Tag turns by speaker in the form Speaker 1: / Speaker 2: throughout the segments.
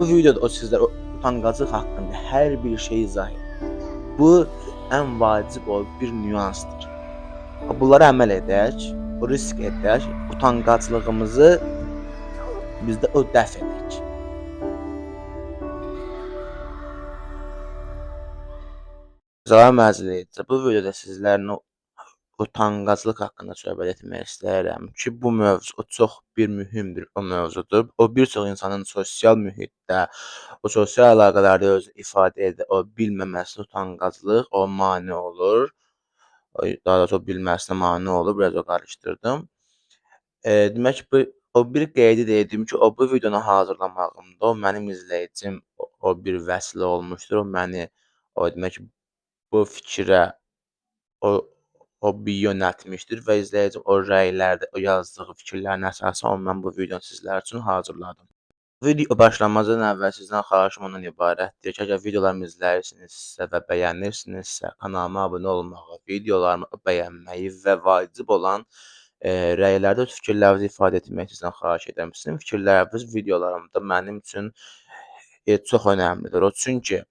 Speaker 1: Bu videoda o sizlərə utanqaclıq haqqında hər bir şey izah edir. Bu ən vacib o bir nüansdır. Bunlara əməl edək, o risk edək, utanqaclığımızı bizdə o dəf edək. Salam əzizlər, bu videoda sizlərlə utanqaclıq haqqında söhbət etmək istəyirəm ki, bu mövzu çox bir mühümdür, o mövzudur. O bir çox insanın sosial mühitdə, o sosial əlaqələrdə özünü ifadə edə o bilməməsi, utanqaclıq o mane olur. Daha doğrusu o bilməsinə mane olur. Biraz o qarışdırdım. Demək bu o bir qeydi də edim ki, o bu videonu hazırlamağımda o mənim izləyicim o bir vəsilə olmuşdur. O məni o demək bu fikrə o o bir yönəltmişdir və izləyici o rəylərdə, o yazdığı fikirlərin əsasən mən bu videonu sizlər üçün hazırladım. Video başlamazdan əvvəl sizdən xahişim ondan ibarətdir ki, əgər videolarımı izləyirsinizsə və bəyənirsinizsə, kanalıma abunə olmağı, videolarımı bəyənməyi və vacib olan rəylərdə öz fikirlərinizi ifadə etməyi sizdən xahiş edirəm. Sizin fikirləriniz videolarımda mənim üçün çox önəmlidir. O çünki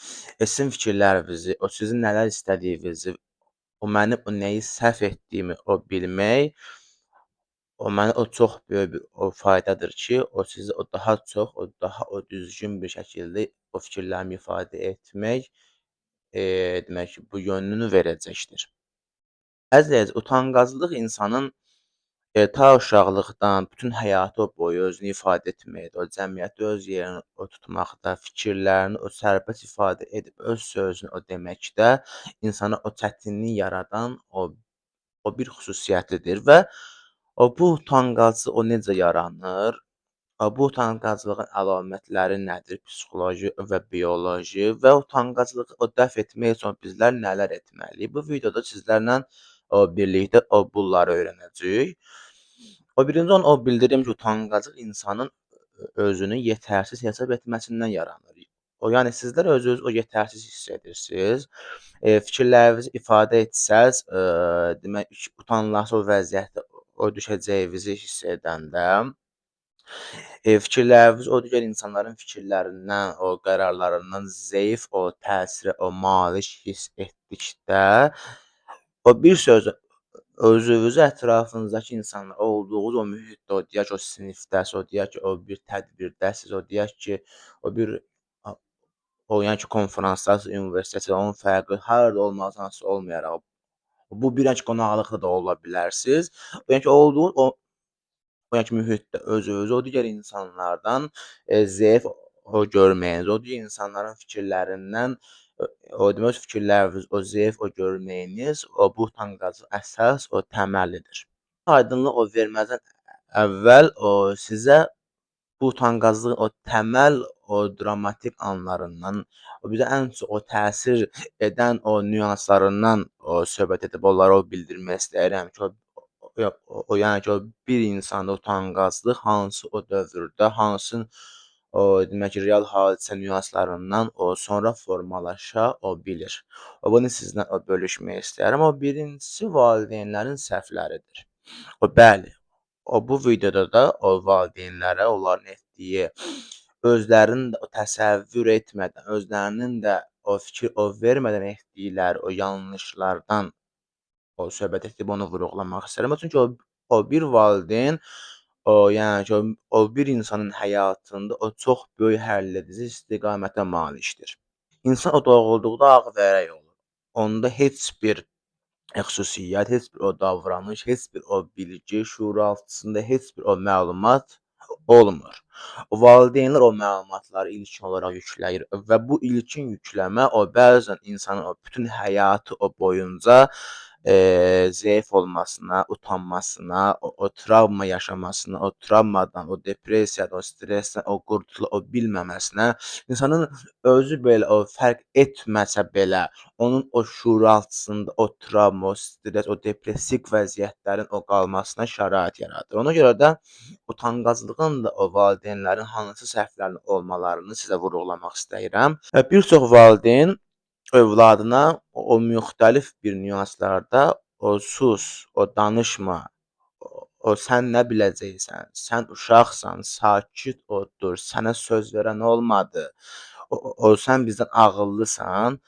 Speaker 1: sizin fikirlərinizi, o sizin nələr istədiyinizi, o mənim o nəyi səhv etdiyimi o bilmək, o mənə o çox böyük bir o faydadır ki, o sizi o daha çox, o daha o düzgün bir şəkildə o fikirlərimi ifadə etmək, demək ki, bu yönünü verəcəkdir. Əziz, utanqaclıq insanın ta uşaqlıqdan bütün həyatı boyu özünü ifadə etməkdə, o cəmiyyətdə öz yerini o tutmaqda, fikirlərini o sərbəst ifadə edib öz sözünü o deməkdə insana o çətinlik yaradan o bir xüsusiyyətidir və o bu utanqaclıq o necə yaranır? Bu utanqaclığın əlamətləri nədir? Psixoloji və bioloji və utanqaclığı o dəf etmək üçün bizlər nələr etməliyik? Bu videoda sizlərlə o birlikdə o bunları öyrənəcəyik. O birinci onu o bildirim ki, utanqaclıq insanın özünü yetərsiz hesab etməsindən yaranır. O yəni sizlər özünüzü o yetərsiz hiss edirsiniz. Fikirlərinizi ifadə etsəz, demək utanılası o vəziyyətdə o düşəcəyinizi hiss edəndə fikirləriniz o digər insanların fikirlərindən, o qərarlarından zəif o təsirə, o malik hiss etdikdə o bir sözlə özünüzü ətrafınızdakı insanlar, olduğunuz o mühitdə, o deyək ki, o sinifdəsiz, o deyək ki, o bir tədbirdəsiz, o deyək ki, o bir o yəni ki, konfransdasınız, universitetdə, onun fərqi harada olmaqdan asılı olmayaraq, bu bir yəni ki, qonaqlıqda da ola bilərsiniz. O yəni ki, olduğunuz o yəni ki, mühitdə özünüzü o digər insanlardan zəif o görməyiniz, o digər insanların fikirlərindən o demək öz fikirləriniz, o zəif o görməyiniz, o bu utanqaclıq əsas o təməlidir. Aydınlıq o verməzdən əvvəl o sizə bu utanqaclığın o təməl, o dramatik anlarından, o bizə ən çox o təsir edən o nüanslarından o söhbət edib onlara o bildirmək istəyirəm ki, o yəni ki, o bir insanda utanqaclıq hansı o dövrdə, hansı o demək ki, real hadisə nüanslarından o sonra formalaşa o bilir. O bunu sizlə o bölüşmək istəyirəm. O birincisi valideynlərin səhvləridir. O bəli, o bu videoda da o valideynlərə onların etdiyi özlərinin də o təsəvvür etmədən, özlərinin də o fikir o vermədən etdikləri o yanlışlardan o söhbət edib onu vurğulamaq istəyirəm. Çünki o bir valideyn o yəni ki, o bir insanın həyatında o çox böyük həlledici istiqamətə malikdir. İnsan o doğulduqda ağ vərəq olur. Onda heç bir xüsusiyyət, heç bir o davranış, heç bir o bilgi, şuuraltısında heç bir o məlumat olmur. O valideynlər o məlumatları ilkin olaraq yükləyir və bu ilkin yükləmə o bəzən insanın o bütün həyatı o boyunca zəif olmasına, utanmasına, o travma yaşamasına, o travmadan, o depressiyadan, o stressdən, o qurtula o bilməməsinə, insanın özü belə o fərq etməsə belə, onun o şuuraltısında o travma, o stres, o depressiv vəziyyətlərin o qalmasına şərait yaradır. Ona görə də utanqaclığın da o valideynlərin hansı səhvlərinin olmalarını sizə vurğulamaq istəyirəm. Və bir çox valideyn övladına o müxtəlif bir nüanslarda o sus, o danışma, o sən nə biləcəksən, sən uşaqsan, sakit otur, sənə söz verən olmadı, o sən bizdən ağıllısan.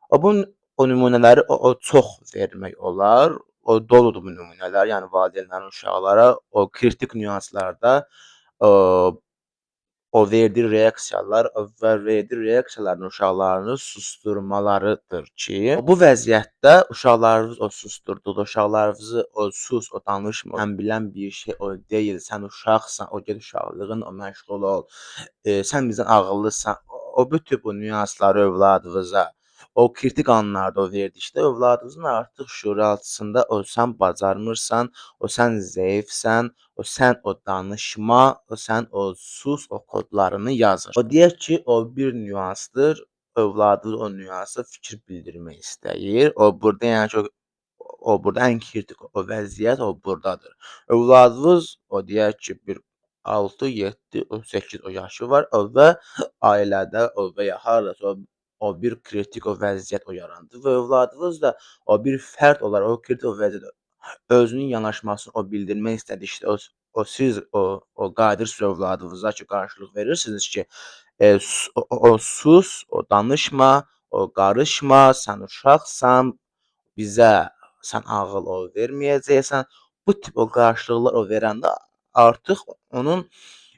Speaker 1: O bu o nümunələri o çox vermək olar. O doludur bu nümunələr, yəni valideynlərin uşaqlara o kritik nüanslarda o verdiyi reaksiyalar və verdiyi reaksiyaların uşaqlarını susturmalarıdır ki, bu vəziyyətdə uşaqlarınız o susturduğu, uşaqlarınızı o sus, o danışma, sən bilən bir şey o deyil, sən uşaqsan, o get uşaqlığın, o məşğul ol, sən bizdən ağıllısan, o bütün bu nüansları övladınıza o kritik anlarda o verdikdə övladınızın artıq şüuraltısında o sən bacarmırsan, o sən zəifsən, o sən o danışma, o sən o sus o kodlarını yazır. O deyək ki, o bir nüansdır, övladınız o nüansa fikir bildirmək istəyir. O burada yəni ki, o burada ən kritik o vəziyyət o burdadır. Övladınız o deyək ki, bir 6, 7, 8 o yaşı var o və ailədə o və ya hardasa o bir kritik o vəziyyət o yarandı və övladınız da o bir fərd olaraq o kritik o vəziyyət özünün yanaşmasını o bildirmək istədikdə o siz o qayıdırsınız övladınıza ki, qarşılıq verirsiniz ki, o sus, o danışma, o qarışma, sən uşaqsan, bizə sən ağıl o verməyəcəksən. Bu tip o qarşılıqlar o verəndə artıq onun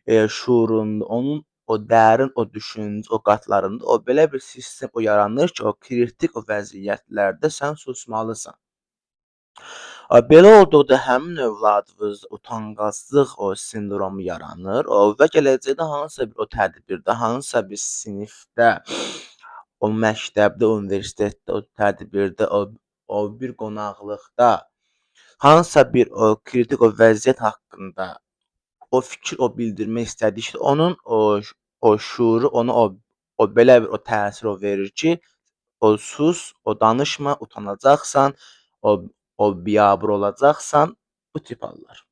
Speaker 1: şuurunda, onun o dərin o düşüncə, o qatlarında o belə bir sistem o yaranır ki, o kritik o vəziyyətlərdə sən susmalısan. Belə olduqda həmin övladınızda utanqazlıq o sindromu yaranır. O və gələcəkdə hansısa bir o tədbirdə, hansısa bir sinifdə, o məktəbdə, universitetdə, o tədbirdə, o bir qonaqlıqda hansısa bir o kritik o vəziyyət haqqında o fikir o bildirmək istədikdə onun o şuuru ona o belə bir o təsir o verir ki, o sus, o danışma, utanacaqsan, o biabır olacaqsan, bu tip hallar.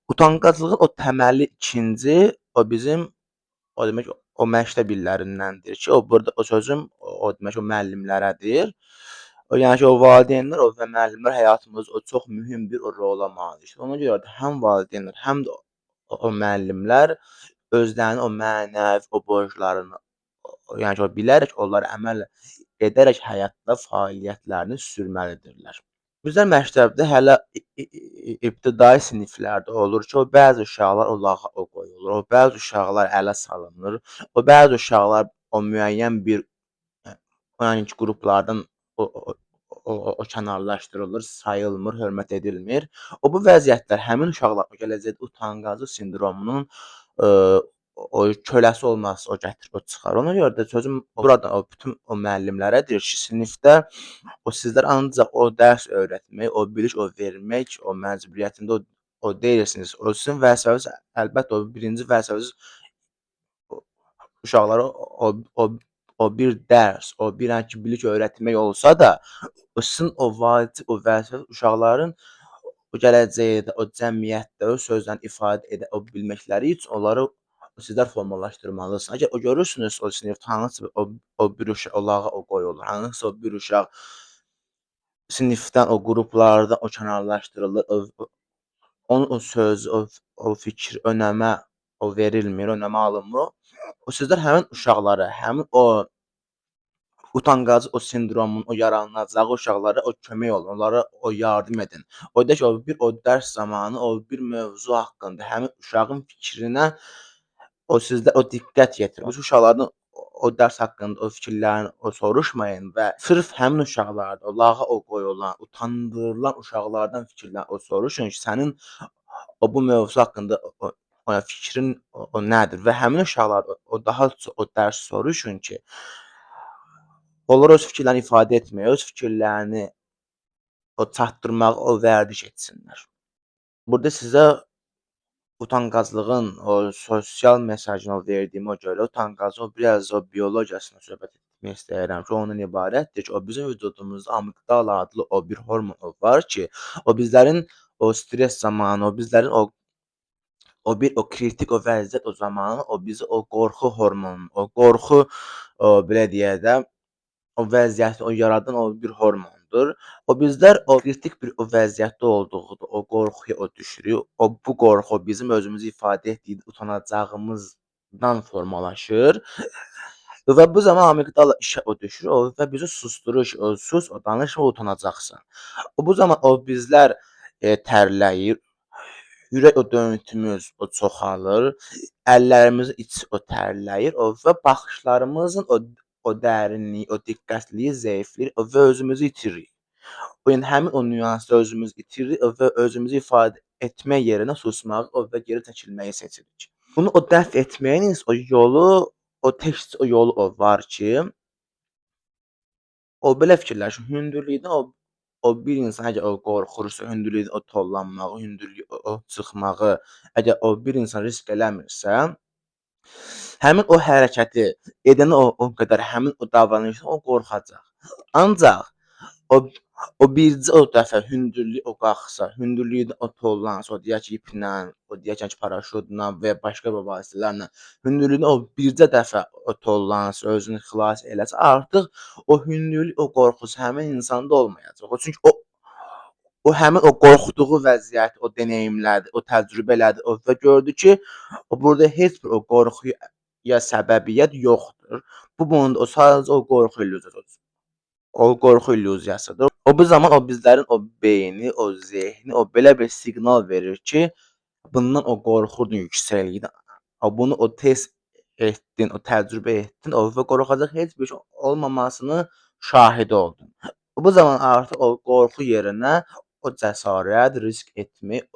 Speaker 1: Utanqaclığın o təməli ikinci, o bizim o demək o məktəb illərindəndir ki, o burada o sözüm o demək o müəllimlərədir. O yəni ki, o valideynlər o və müəllimlər həyatımızda o çox mühüm bir o rola malikdir. Ona görə də həm valideynlər, həm də o müəllimlər özlərinin o mənəvi o borclarını, yəni ki, o bilərək onlara əməl edərək həyatda fəaliyyətlərini sürməlidirlər. Bizlər məktəbdə hələ ibtidai siniflərdə olur ki, o bəzi uşaqlar o lağa o qoyulur, o bəzi uşaqlar ələ salınır, o bəzi uşaqlar o müəyyən bir yəni ki, qruplardan o kənarlaşdırılır, sayılmır, hörmət edilmir. O bu vəziyyətlər həmin uşaqlar o gələcəkdə utanqazlıq sindromunun o köləsi olması o gətirir, o çıxar. Ona görə də sözüm burada o bütün o müəllimlərədir ki, sinifdə o sizlər ancaq o dərs öyrətmək, o bilik o vermək, o məcburiyyətində o deyilsiniz. O sizin vəzifəniz əlbəttə o birinci vəzifəniz uşaqlara o bir dərs, o bir ki, bilik öyrətmək olsa da, o sizin o vacib o vəzifə uşaqların o gələcəkdə, o cəmiyyətdə o sözlərini ifadə edə o bilməkləri üçün onları sizlər formalaşdırmalısınız. Əgər o görürsünüz o sinifdə hansısa o bir uşaq o lağa o qoyulur, hansısa o bir uşaq sinifdən, o qruplardan o kənarlaşdırılır, onun o sözü, o fikir önəmə o verilmir, önəmə alınmır. O sizlər həmin uşaqlara, həmin o utanqacı o sindromun o yaranacağı uşaqlara o kömək olun, onlara o yardım edin. O deyək ki, o bir o dərs zamanı o bir mövzu haqqında həmin uşağın fikrinə o sizdə o diqqət yetirin. O uşaqlardan o dərs haqqında o fikirlərini o soruşmayın və sırf həmin uşaqlarda o lağa o qoyulan, utandırılan uşaqlardan fikirlərini o soruşun ki, sənin o bu mövzu haqqında o fikrin o nədir və həmin uşaqlarda o daha çox o dərs soruşun ki, onlar öz fikirlərini ifadə etməyə, öz fikirlərini o çatdırmağa o vərdiş etsinlər. Burada sizə utanqazlığın o sosial mesajını o verdiyimə görə utanqazlıq biraz o biologiyasını söhbət etmək istəyirəm ki, ondan ibarətdir ki, o bizim vücudumuzda amigdala adlı o bir hormon var ki, o bizlərin o stres zamanı, o bizlərin o bir o kritik o vəziyyət o zamanı o bizi o qorxu hormonu, o qorxu o belə deyək də o vəziyyəti o yaradan o bir hormondur. mövzudur. O bizlər o kritik bir o vəziyyətdə olduğu o qorxuya o düşürük. O bu qorxu bizim özümüzü ifadə etdiyi utanacağımızdan formalaşır. Və bu zaman amigdala işə o düşür o və bizi susdurur o sus, o danışma, utanacaqsan. O bu zaman o bizlər tərləyir, ürək o döyüntümüz o çoxalır, əllərimizin içi o tərləyir o və baxışlarımızın o dərinliyi, o diqqətliyi zəifləyir o və özümüzü itiririk. O yəni həmin o nüansda özümüzü itiririk və özümüzü ifadə etmək yerinə susmağı o və geri çəkilməyi seçirik. Bunu o dəf etməyin o yolu, o tək o yolu o var ki, o belə fikirləşin, hündürlükdən o bir insan əgər o qorxursa, hündürlükdən o tollanmağı, hündürlük o çıxmağı, əgər o bir insan risk eləmirsə, həmin o hərəkəti edənə o qədər həmin o davranışdan o qorxacaq. Ancaq o bircə o dəfə hündürlük o qalxsa, hündürlükdən o tollansa, o deyək ki, iplə, o deyək ki, paraşütlə və ya başqa bir vasitələrlə hündürlükdən o bircə dəfə o tollansa, özünü xilas eləsə, artıq o hündürlük, o qorxusu həmin insanda olmayacaq. O çünki o həmin o qorxduğu vəziyyəti o deneyimlədi, o təcrübə elədi o və gördü ki, o burada heç bir o qorxuya səbəbiyyət yoxdur. Bu bunda o sadəcə o qorxu illüziyasıdır. O qorxu illüziyasıdır. O bu zaman o bizlərin o beyni, o zehni o belə bir siqnal verir ki, bundan o qorxurdun yüksəklikdən. O bunu o test etdin, o təcrübə etdin, o və qorxacaq heç bir şey olmamasını şahidi oldun. Bu zaman artıq o qorxu yerinə o cəsarət, risk etmək,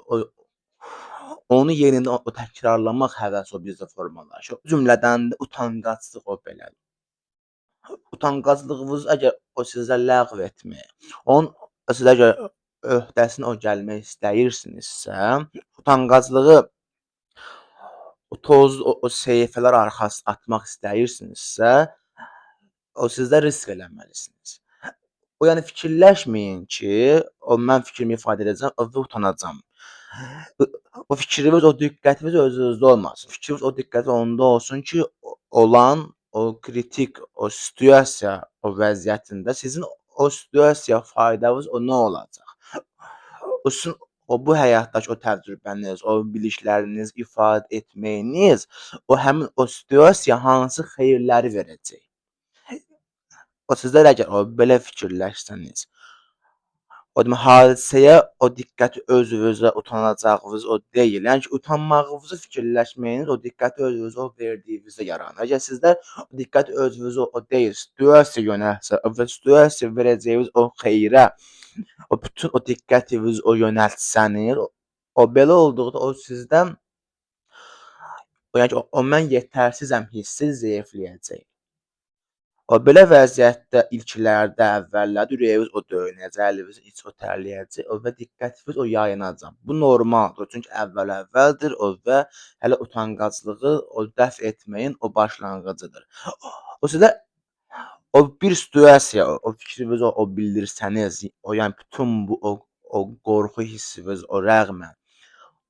Speaker 1: onu yenidən o təkrarlamaq həvəsi o bizdə formalaşır. O cümlədən də utanqaclıq o belədir. Utanqaclığınızı əgər o sizə ləğv etmək, onun sizə əgər öhdəsinə o gəlmək istəyirsinizsə, utanqaclığı o toz, o səhifələr arxasına atmaq istəyirsinizsə, o sizdə risk eləməlisiniz. O yəni fikirləşməyin ki, o mən fikrimi ifadə edəcəm və utanacağam. O fikriniz, o diqqətiniz özünüzdə olmasın. Fikriniz, o diqqəti onda olsun ki, olan o kritik, o situasiya, o vəziyyətində sizin o situasiya faydanız o nə olacaq? O sizin o bu həyatdakı o təcrübəniz, o bilikləriniz, ifadə etməyiniz, o həmin o situasiya hansı xeyirləri verəcək? O sizlər əgər o belə fikirləşsəniz, o demək hadisəyə o diqqəti özünüzə utanacağınız o deyil. Yəni ki, utanmağınızı fikirləşməyiniz o diqqəti özünüzə o verdiyinizdə yaranır. Əgər sizlər o diqqəti özünüzə o deyil, situasiya yönəltsə və situasiya verəcəyiniz o xeyrə, o bütün o diqqətinizi o yönəltsəniz, o belə olduqda o sizdən o yəni ki, o mən yetərsizəm hissi zəifləyəcək. O belə vəziyyətdə ilklərdə, əvvəllərdə ürəyiniz o döyünəcək, əlinizin içi o tərləyəcək o və diqqətiniz o yayınacaq. Bu normaldır, çünki əvvəl-əvvəldir o və hələ utanqaclığı o dəf etməyin o başlanğıcıdır. O sizə o bir situasiya, o fikrinizi o bildirsəniz, o yəni bütün bu o qorxu hissiniz o rəğmən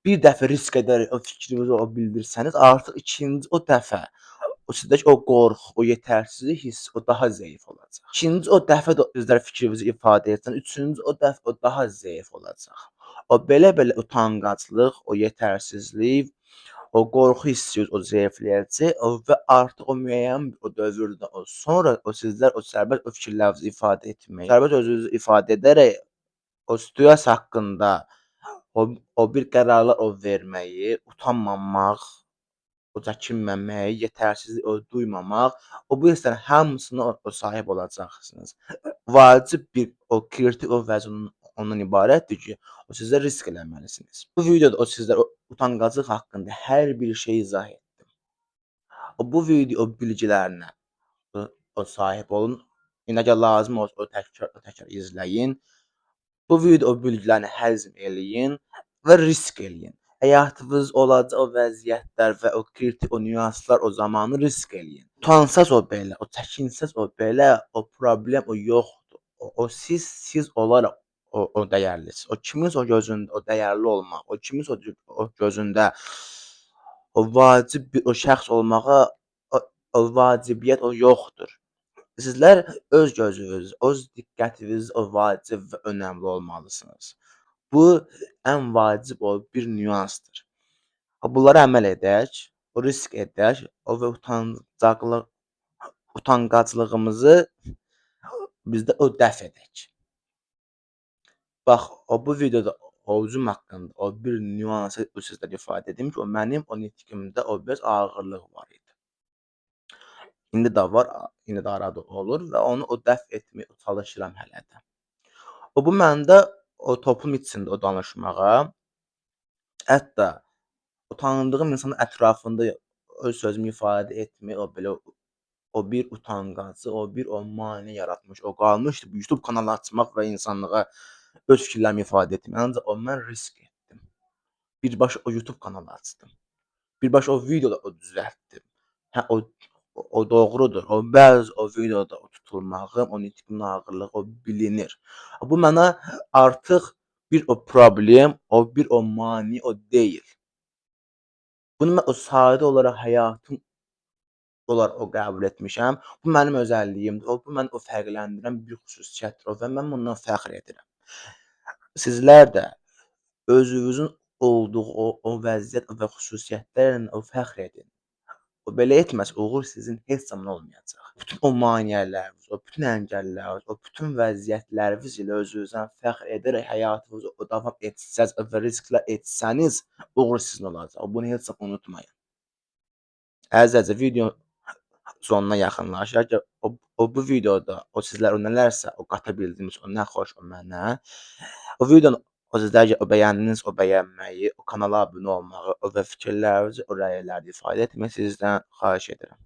Speaker 1: bir dəfə risk edərək o fikrinizi o bildirsəniz, artıq ikinci o dəfə o sizdəki o qorxu, o yetərsizlik hissi o daha zəif olacaq. İkinci o dəfə də sizlər fikrinizi ifadə etsəniz, üçüncü o dəfə o daha zəif olacaq. O belə-belə utanqaclıq, o yetərsizlik, o qorxu hissi o zəifləyəcək o və artıq o müəyyən o dövrdə o sonra o sizlər o sərbəst o fikirlərinizi ifadə etmək, sərbəst özünüzü ifadə edərək o situasiya haqqında o bir qərarlar o verməyi, utanmamaq, o çəkinməmək, yetərsizlik o duymamaq, o bu hisslərin hamısına o sahib olacaqsınız. Vacib bir o kritik o vəziyyət ondan ibarətdir ki, o sizlər risk eləməlisiniz. Bu videoda o sizlər o utanqaclıq haqqında hər bir şeyi izah etdim. O bu video bilgilərinə o sahib olun. İndi əgər lazım olsa o təkrar izləyin. Bu video bilgilərini həzm eləyin və risk eləyin. Həyatınız olacaq o vəziyyətlər və o kritik o nüanslar o zamanı risk eləyin. Utansaz o belə, o çəkinsəz o belə, o problem o yoxdur. O siz olaraq o dəyərlisiniz. O kiminsə o gözündə o dəyərli olmaq, o kiminsə o gözündə o vacib bir o şəxs olmağa o vacibiyyət o yoxdur. Sizlər öz gözünüz, öz diqqətiniz o vacib və önəmli olmalısınız. Bu ən vacib o bir nüansdır. Bunlara əməl edək, o risk edək, o və utancaqlıq, utanqaclığımızı bizdə o dəf edək. Bax, o bu videoda o özüm haqqında o bir nüansı o sizlərə ifadə edim ki, o mənim o nitqimdə o biraz ağırlıq var idi. İndi də var, indi də arada olur və onu o dəf etməyə çalışıram hələ də. O bu məndə o toplum içində o danışmağa, hətta o tanıdığım insanın ətrafında öz sözümü ifadə etmək, o belə o bir utancaqı, o bir o mane yaratmış, o qalmışdı bu YouTube kanalı açmaq və insanlığa öz fikirlərimi ifadə etmək. Ancaq o mən risk etdim. Birbaşa o YouTube kanalı açdım. Birbaşa o videoda o düzəltdim. Hə, o doğrudur. O bəzi o videoda o tutulmağım, o nitqimin ağırlığı o bilinir. Bu mənə artıq bir o problem, o bir o mane o deyil. Bunu mən o sadə olaraq həyatım olaraq o qəbul etmişəm. Bu mənim özəlliyimdir. O bu məni o fərqləndirən bir xüsusiyyətdir o və mən bundan fəxr edirəm. Sizlər də özünüzün olduğu o vəziyyət və xüsusiyyətlərlə o fəxr edin. O belə etməsə uğur sizin heç zaman olmayacaq. Bütün o maneələriniz, o bütün əngəlləriniz, o bütün vəziyyətləriniz ilə özünüzdən fəxr edərək həyatınızı o davam etsəz və risklər etsəniz, uğur sizin olacaq. Bunu heç zaman unutmayın. Əziz video sonuna yaxınlaşır. Əgər o bu videoda o sizlər o nələrsə o qata bildiniz, o nə xoş o mənə. O videonu o sizlər o bəyəndiniz, o bəyənməyi, o kanala abunə olmağı, o və fikirlərinizi o rəylərdə ifadə etməyi sizdən xahiş edirəm.